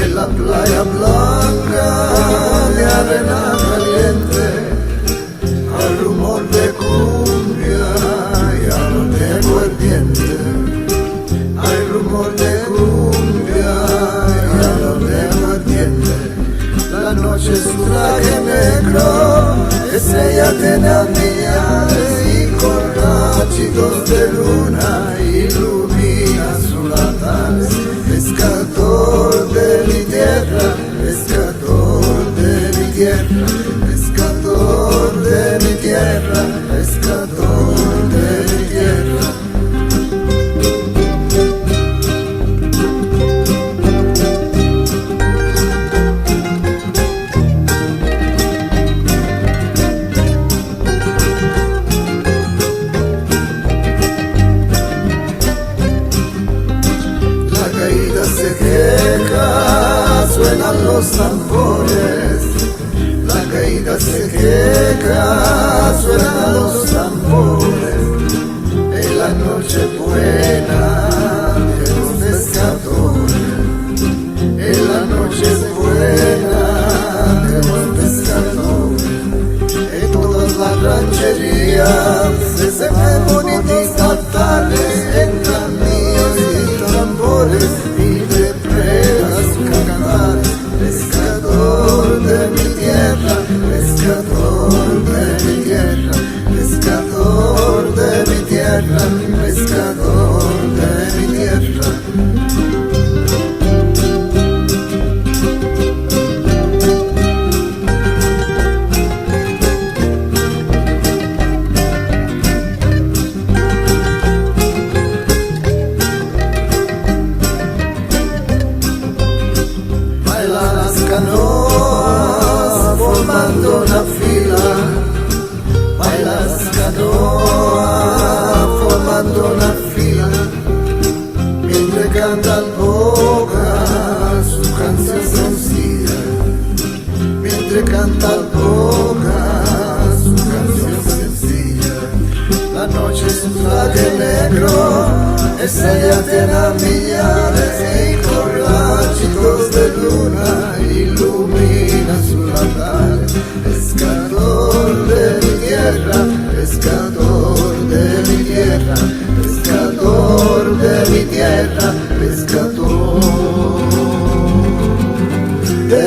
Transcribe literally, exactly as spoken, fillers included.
E la playa blanca de arena caliente, al rumor de cumbia y al olor de aguardiente, al rumor de cumbia y al olor de aguardiente. La noche es un traje negro, estrella tiene a millares y con rayitos de luna ilumina su altar. Pescador de mi tierra, pescador de mi tierra, pescador de mi tierra, pescador de mi tierra. La caída se queja, suenan los tambores. La caída se queja, suenan los tambores. Es la noche buena de los pescadores. Es la noche buena de los pescadores. En todas las rancherías se ven bonitos cantares, en ramillas y tambores y de pregas cantares. Pescador de mi tierra, pescador de mi tierra, pescador de mi tierra, pescador de mi tierra. Baila las canoas formando una fila, baila las canoas formando una fila, mientras canta el boca su canción sencilla. Mientras canta el boca su canción sencilla. La noche es un traje negro, estrella tiene a millares y con rayitos de luna ilumina su altar. Pescador de mi tierra, pescador de mi tierra, pescador de mi tierra, pescador de